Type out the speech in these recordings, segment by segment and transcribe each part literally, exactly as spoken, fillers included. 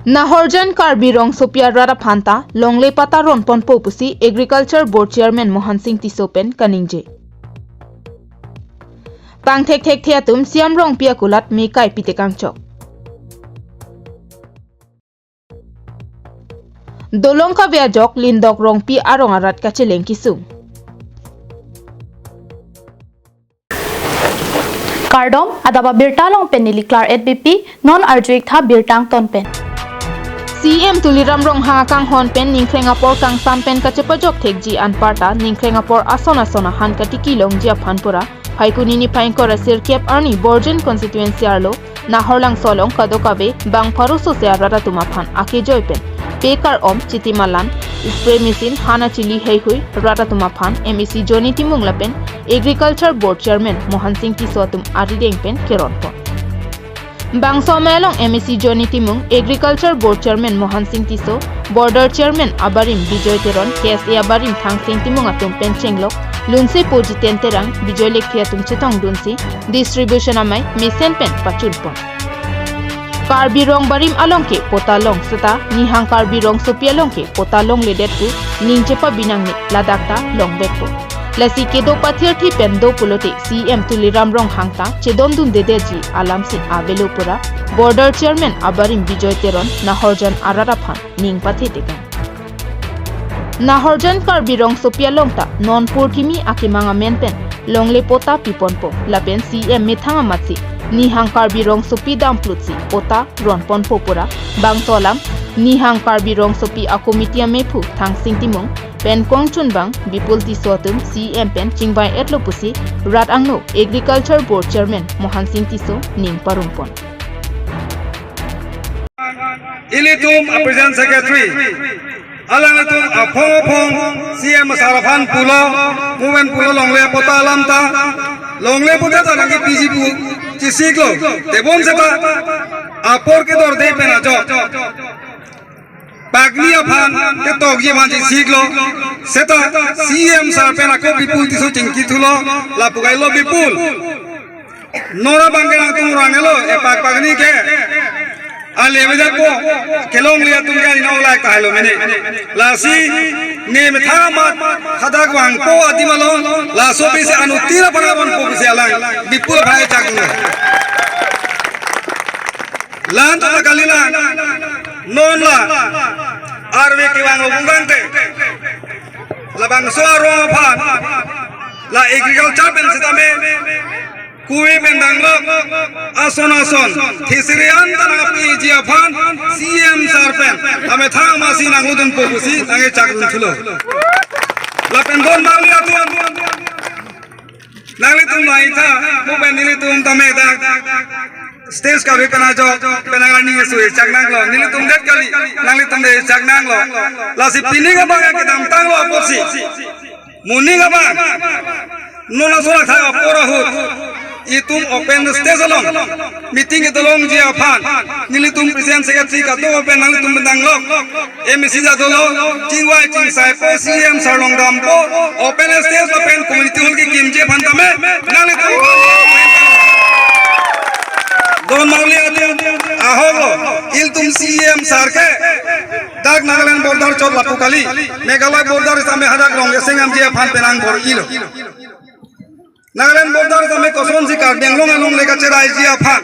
Nahorjan Karbi Rongsopi arat aphan ta longle patta ronponpo pusi Agriculture Board Chairman Mohan Singh Tisso pen kaningje. Tang thekthekthe atum C M Rongpi akulat mekai pitekangchok. Dolong kave ajok Lindok Rongpi arong arat kacheleng kesung. Kardom, adap abirta along pen neli Claret Beypi, non arju-ik tha birta angton pen. C M Tuliram Ronghang akanghon pen ningkreng apor kangsam pen kachepajok thekji anparta ningkreng apor ason ason ahan katiki longji aphan pura, Phaikuni niphai ingkoi ra sirkep arni Borjan constituency arlo Nahorlangso along kadokave bang pharo sose arat atum aphan akejoi pen pekar om chiti malan, spray machine, han achili heihui rat atum aphan M A C Johnny Timung lapen Agriculture Board Chairman Mohan Singh Tisso atum arideng pen keronpon. Bangso amei along M A C Johnny Timung, Agriculture Board Chairman Mohan Singh Tisso, Border Chairman abarim Bijoy Teron, K S A abarim Thangsing Timung atum pen chenglok, Lunsepo Jiten Terang, Bijoy Lekthe atum chetongdunsi distribution amei mesen pen pachunpon. Karbi Rong barim along ke patta long seta, Nihang Karbi Rongsopi along ke patta longledet pu ning chepabi nangne, ladak ta longvekpo. Lasi kedo pathirthi pen do pulote C M Tuliram Ronghang ta chedondundedetji alamsi avelo pura Border Chairman abarim Bijoy Teron Nahorjan arat aphan ning pathetekang. Nahorjan Karbi Rongsopi along ta non purthimi akemang amen pen longle patta piponpo lapen C M methang amatsi Nihang Karbi Rongsopi damplutsi patta ronponpo pura bangso alam Nihang Karbi Rongsopi a-committee amephu Thangsing Timung pen kongchunbang Bipul Tisso atum C M pen chingvai-etlo pusi rat angno Agriculture Board Chairman Mohan Singh Tisso ning parongpon. Ilitum a-President Secretary, alanglitum aphong aphong C M sir aphan pulo, movement pulo longle patta alam ta, longle patta ta nangkepiji pu chesiklo, tebon seta apor kedorde pen ajok pagni aphan ketokji aphan chesiklo, seta C M sir pen ako Bipul Tisso chingkithulo, lapu kailo Bipul. Non abang ke nangtum rangelo, epak pagni ke. Ale beda ko, kelongle atum ke ani nang olak tahai lo mene. Lasi, ne methang amat, hadak vangpo adim along, laso pisi anuttin aphan aron po pisi alang, Bipul aphan chak dun. Lan ta kali lan, non la, arve kevang lo bungkang te. Labangso arong aphan, la agriculture pen setame, kuwe pen danglok, ason ason, thesiri an ta nangpiji aphan, C M sir pen, amethang amatsi nanglo dunpo pusi, nangkechak dunthulo. Lapen don bangli atum, nanglitum laitha, mo pen nelitum tame dak stage kave pen ajok, pen aning sui chak nanglo, nelitum det kali, nanglitum det chak nanglo. Lasi pining abang kedamtanglo apotsi. Moning abang, non ason athak apor ahut, itum open stage along meeting kedolongji aphan, nelitum President Secretary kadokave pen nanglitum pen danglok, M A C ta dolo, chingvai chingsaipo, C M sir along dampo, open stage lapen community hall kekimji aphan tame, nanglitum don mangli atum ahoklo, ilitum C M sir ke dak Nagaland border chot lapu kali, Meghalaya border setame hadak rong eseng amji aphan penang bor-ilo. Nagaland border setame kosonsi Karbi Anglong along le kacheraiji aphan.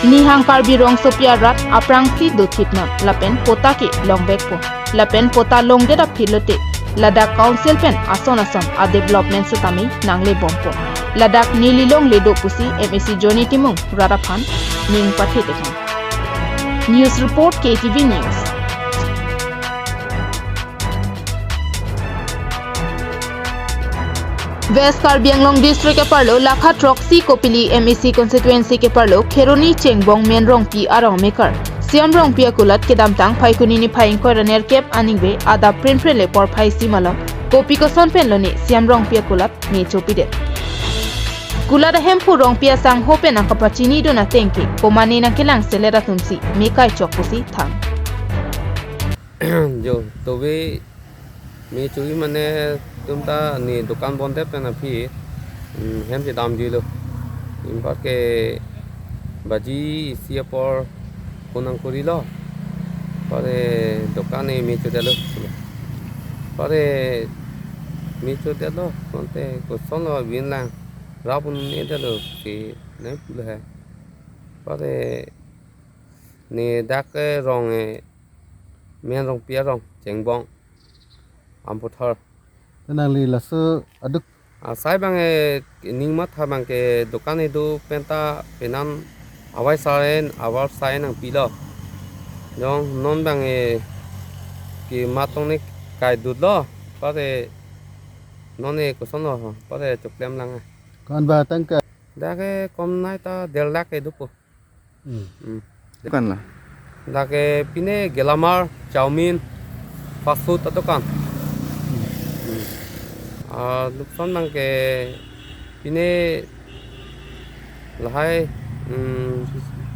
Nihang Karbi Rongsopi arat aphrangsi dothipnon, lapen patta ke longvekpo. Lapen patta longdet aphi lote, ladak council pen ason ason a-development setame nanglebompo. Ladak neli longle do pusi M A C Johnny Timung rat aphan ning pathetekang. News report, K T V News. West Karbi Anglong District keparlo lakha throksi Kopili M A C constituency keparlo Kheroni Chengbong Menrongpi arong mekar C M Rongpi akulat kedamtang Phaikuni niphai ingkoi ra nerkep aningve adap prinprin le porphai isi malom kopi koson pen lone C M Rongpi akulat me chopidet. Kulat ahemphu Rongpi asangho pen nangkapachinidun ateng ke komane nangkelang selet atumsi mekai chok pusi than. Jo, tobe me chobi mane tum ta ne dukan bondet pen aphi, mm, hem chedamjuilo. Anparke baji isi apor Konang korilo. Pare dokan e me chodetlo. Pare me chodetlo. Konte kosonlo vin lang. Rap un-edetlo si nai pulo he. Pare ne dak e rong e, men Rongpi arong, Chengbong, Amputhar. Nangli laso aduk. Asai bang e, ning matha bang ke dokan edo penta penan awai saren awar sai nangpilo. Jong non bang e, ke matong ne kai dutlo. Pare non e kosonlo, pare choklem lang e. Ko-an ba tangka? Dak e kom nai ta der lakh e dopo. Hmm. Hmm. Dukan la? Dak e pine gelamar, chowmein, fast food adukan. Hmm. Ah, nuksan bang ke pine lahai, hmm,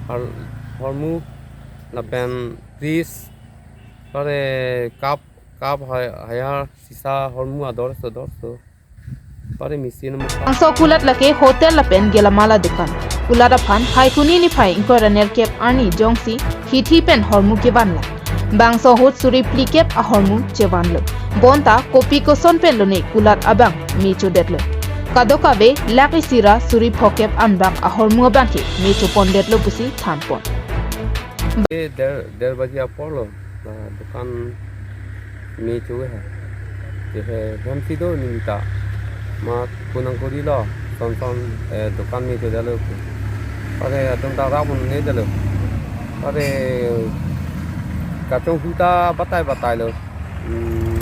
hor-, hormu lapen fridge, pare cup, cup hai-, haiar, sisa, hormu ador so, ador so. Pare machine mo. Bangso kulat lake hotel lapen gelamar adukan. Kulat aphan Phaikuni niphai ingkoi ra nerkep arni jongsi hithi pen hormu kevanlo. Bangso ahut suri phlikep ahormu chevanlo. Bonta kopi koson pen lone kulat abang me chodetlo. Kadokave lakh isi ra suri phokep anbak ahormu abang ke me chopondetlo pusi thanpon. E der, der baji apor lo, la dukan me chowe hai. Ke he hem si do neli ta. Ma konang korilo, son son, eh, dukan me chodetlo. Pare atum ta rap un-edetlo. Pare kachonghu ta batai batai lo. Hmm,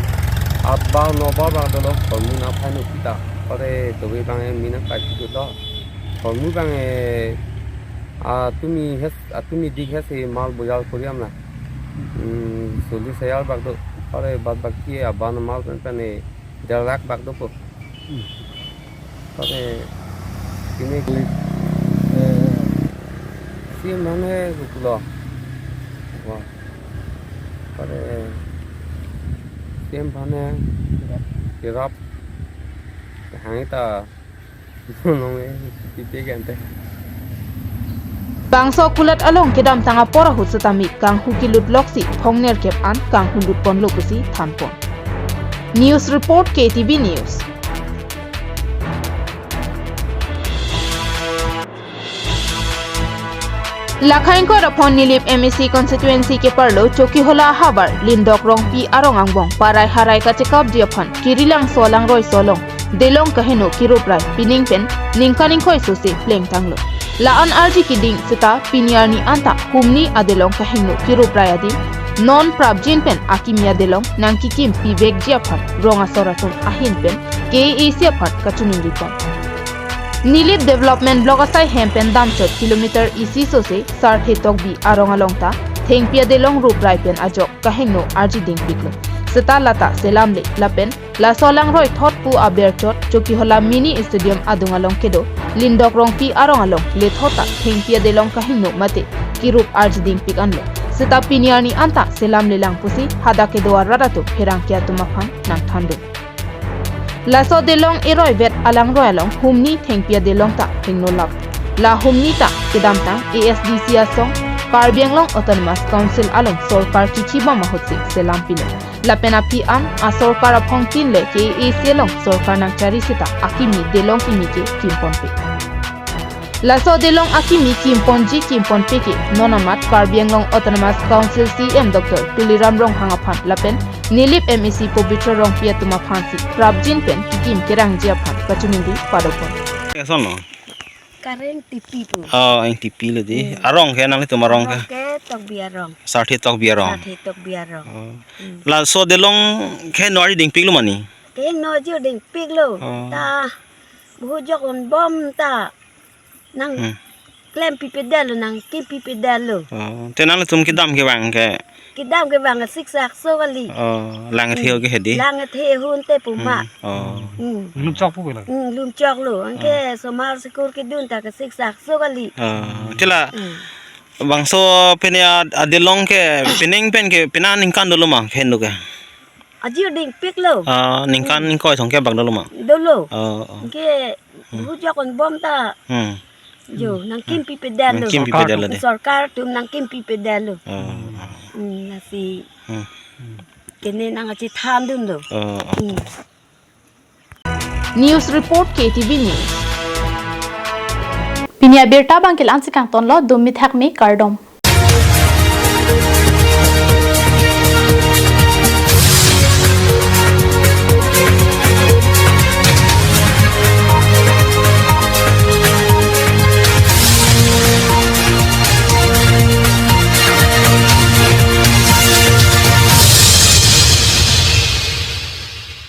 abar nobar bang dolo, hormu nangphai nangpi ta. Pare dobe bang e me nangkai si dolo. Hormu bang e, ah, tumi hes, ah, tumi dik hesi mal bojar koriam na. Hmm, solis hajar bak do. Pare bad baki aban mal pen pen e der lakh bak dopo. Hmm. Pare kini, eh, si mane guklo. Wah. Pare si mane kerap. Hang ta. Bangso kulat along kedamtang apor ahut setame kanghu kelut loksi phongnerkep an kanghu lutponlo pusi thanpon. News report, K T V News. Lakha ingkoi ra phongo Nilip M A C constituency keparlo Chokihola ahavar Lindok Rongpi arong angbong parai harai kachekapji aphan kiri langso langroi so along delong kaheno kiruprai pining pen ningkan ingkoi sose plengtanglo. La-an arji keding seta pini arni anta humni adelong kaheno kiruprai adim non prapjin pen akimi adelong nangkikim pivekji aphan rong asor atum ahin pen K A A C aphan kachiningri pon. Nilip Development Block asai hem pen damchot kilometer isi sose Sarthe Tokbi arong along ta thengpi adelong ruprai pen ajok kaheno arji dingpiklo. Seta lata selamle lapen laso langroi thot pu aberchot Chokihola Mini Stadium adung along kedo Lindok Rongpi arong along lethot ta thengpi adelong kaheno mate kirup arji dingpik anlo. Seta pini arni anta selamlelang pusi hadak kedo arat atum pherangke atum aphan nangthandun. Laso adelong eroi vet alangroi along humni thengpi adelong ta hingno lap. La humni ta kedamtang A S D C asong Karbi Anglong Autonomous Council along sorkar kichi bom ahutsi selampilo. Lapen aphi an asorkar aphongtin le K A A C along sorkar nangchari seta akimi delong kimi ke kimponpe. Laso delong akimi kimponji kimponpe ke non amat Karbi Anglong Autonomous Council C E M Doctor Tuliram Ronghang aphan lapen Nilip M A C Pobitro Rongpi atum aphansi prapjin pen kikim kerangji aphan kachiningri padopon. Eson lo? Kareng Tipi pu. Oh, Eng Tipi lo di. Hmm. Arong ke nanglitum arong ke? Arong ke Tokbi arong. Sarthe Tokbi arong. Sarthe Tokbi arong. Oh. Hmm. Laso delong keheno arji dingpiklo mane? Keheno arji dingpiklo. Oh. Ta buhu jok un bom ta nang Hmm. klempi pedetlo, nangkimpi pedetlo. Oh, te nanglitum kedam kevang ke? Kedam kevang ke siksak so kali. Oh, lang Hmm. theo ke hedi? Lang theo ahut te pu ma. Hmm. Oh. Hmm. Lum chok pu lang. Hmm, lum choklo. Anke Oh. somar sikur kedun ta ke siksak so kali. Oh, te la Hmm. bangso pine ad-, adelong ke pining pen ke pine aningkan dolo ma keheno ke? Arji dingpiklo. Ah, ningkan Hmm. ingkoi song ke bak dolo ma? Dolo. Oh, oh. Anke Hmm. buhu jok un bom ta. Hmm. Jo, nangkimpi pedetlo. Nangkimpi pedetlo de. Sorkar atum nangkimpi pedetlo. Oh. Hmm, lasi. Hmm. Kene nangkachethandunlo. Oh, oh. Hmm. News report K T V News. Pini abirta abang ke la-an si kangtonlo, dum mithak me kardom.